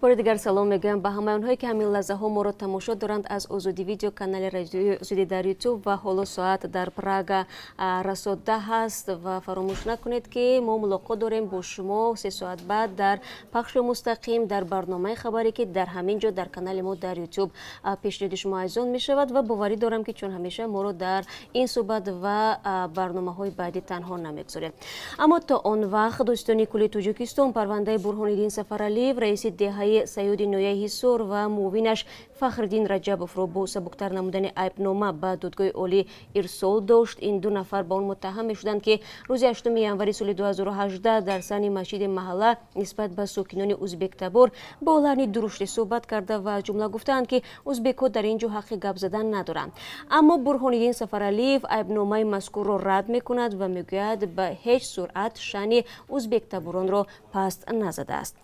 Бори дигар салом мегӯям ба ҳамаи онҳое, ки ҳамин лаҳзаҳо моро тамошо доранд аз Озодӣ Видео, канали Радиои Озодӣ дар Ютуб. Ва ҳоло соат дар Прага расо 10 аст. Ва фаромӯш накунед, ки мо мулоқот дорем бо шумо 3 соат баъд дар пахши мустақим, дар барномаи хабаре, ки дар ҳамин ҷо, дар канали мо дар Ютуб пешниҳоди шумо азизон мешавад. Ва боварӣ дорам, ки чун ҳамеша моро дар ин суҳбат ва барномаҳои баъдӣ танҳо намегузоред. Аммо то он вақт Додситонии кулли Тоҷикистон парвандаи Бурҳониддин Сафаралиев, раиси деҳаи Саёди ноҳияи Ҳисор, ва муовинаш Фахриддин Раҷабовро бо сабуктар намудани айбнома ба Додгоҳи Олӣ ирсол дошт. Ин ду нафар ба он муттаҳам мешуданд, ки рӯзи 8 январи соли 2018 дар саҳни масҷиди маҳалла нисбат ба сокинони узбектабор бо лаҳни дуруштӣ суҳбат карда ва аз ҷумла гуфтаанд, ки узбекҳо дар ин ҷо ҳаққи гап задан надоранд. Аммо Бурҳониддин Сафаралиев айбномаи мазкурро рад мекунад ва мегӯяд, ба ҳеҷ сурат шаъни узбектаборонро паст назадааст.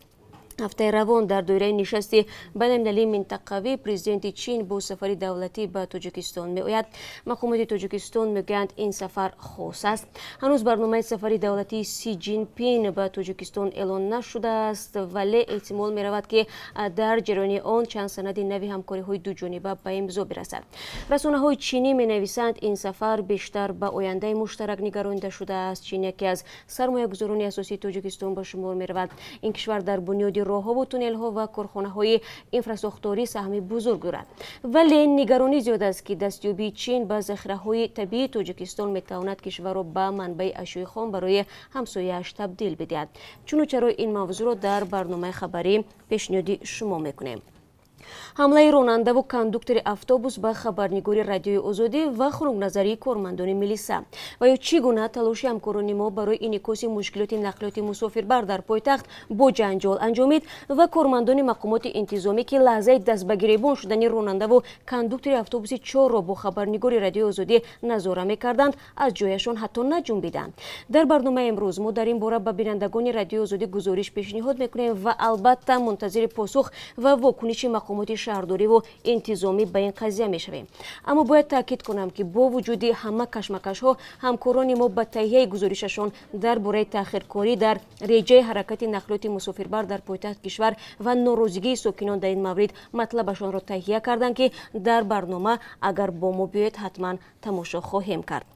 Ҳафтаи равон дар доираи нишасти байналмилалии минтақавӣ президенти Чин бо сафари давлатӣ ба Тоҷикистон меояд. Мақомоти Тоҷикистон мегӯянд, ин сафар хос аст. Ҳанӯз барномаи сафари давлатии Си Ҷинпин ба Тоҷикистон эълон нашудааст, вале эҳтимол меравад, ки дар ҷараёни он чанд санади нави ҳамкориҳои дуҷониба ба имзо бирасад. Расонаҳои чинӣ менависанд, ин сафар бештар ба ояндаи муштарак нигаронида шудааст. Чин яке аз сармоягузорони асосии Тоҷикистон ба шумор меравад. Ин кишвар дар бунёди роҳҳову туннелҳо ва корхонаҳои инфрасохторӣ саҳми бузург дорад. Вале нигаронӣ зиёд аст, ки дастёбии Чин ба захираҳои табиии Тоҷикистон метавонад кишварро ба манбаи ашёи хом барои ҳамсояаш табдил бидиҳад. Чуну чаро ин мавзӯъро дар барномаи хабарӣ пешниҳоди шумо мекунем. Ҳамлаи ронандаву кондуктори автобус ба хабарнигори Радиои Озодӣ ва хунукназарии кормандони милиса ва ё чӣ гуна талоши ҳамкорони мо барои инъикоси мушкилоти нақлиёти мусофирбар дар пойтахт бо ҷанҷол анҷомид ва кормандони мақомоти интизомӣ, ки лаҳзаи дастбагиребон шудани ронандаву кондуктори автобуси чорро бо хабарнигори Радиои Озодӣ назора мекарданд, аз ҷояшон ҳатто наҷунбиданд. Дар барномаи имрӯз мо дар ин бора ба бинандагони Радиои Озодӣ гузориш пешниҳод мекунем ва албатта мунтазири посух ва вокуниши мақомоти шаҳрдориву интизомӣ ба ин қазия мешавем. Аммо бояд таъкид кунам, ки бо вуҷуди ҳама кашмакашҳо ҳамкорони мо ба таҳияи гузоришашон дар бораи таъхиркорӣ дар реҷаи ҳаракати нақлиёти мусофирбар дар пойтахти кишвар ва норозигии сокинон дар ин маврид матлабашонро таҳия карданд, ки дар барнома, агар бо мо биёед, ҳатман тамошо хоҳем кард.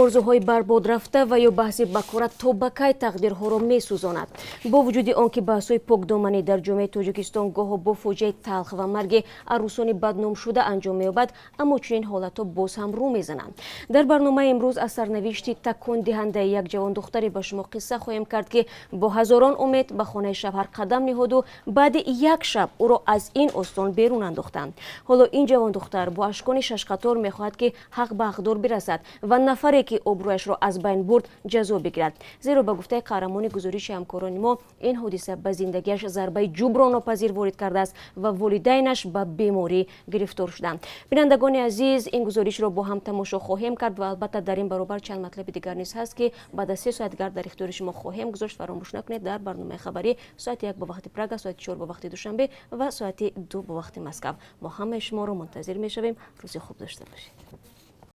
Орзуҳои барбод рафта ва ё баҳси бакорат то ба кай тақдирҳоро месӯзонад? Бо вуҷуди он ки баҳсҳои покдоманӣ дар ҷомеаи Тоҷикистон гоҳо бо фоҷиаи талх ва марги арӯсони бадномшуда анҷом меёбад, аммо чунин ҳолатҳо боз ҳам рӯ мезананд. Дар барномаи имрӯз аз сарнавишти такондиҳандаи як ҷавондухтаре ба шумо қисса хоҳем кард, ки бо ҳазорон умед ба хонаи шавҳар қадам ниҳоду баъди як шаб ӯро аз ин остон берун андохтанд. Ҳоло ин ҷавондухтар бо ашкони шашқатор мехоҳад, ки ҳақ ба ҳақдор бирасад ва нафаре, ки обрӯяшро аз байн бурд, ҷазо бигирад. Зеро ба гуфтаи қаҳрамони гузориши ҳамкорони мо, ин ҳодиса ба зиндагиаш зарбаи ҷуброннопазир ворид кардааст ва волидайнаш ба беморӣ гирифтор шуданд. Бинандагони азиз, ин гузоришро бо ҳам тамошо хоҳем кард ва албатта дар ин баробар чанд матлаби дигар низ ҳаст, ки баъд аз 3 соат дигар дар ихтиёри шумо хоҳем гузошт. Фаромӯш накунед, дар барномаи хабарӣ соати 1 бо вақти Прага, соати 4 бо вақти Душанбе ва соати 2 бо вақти Москав мо ҳамаи шуморо мунтазир мешавем. Рӯзи хуб дошта бошед.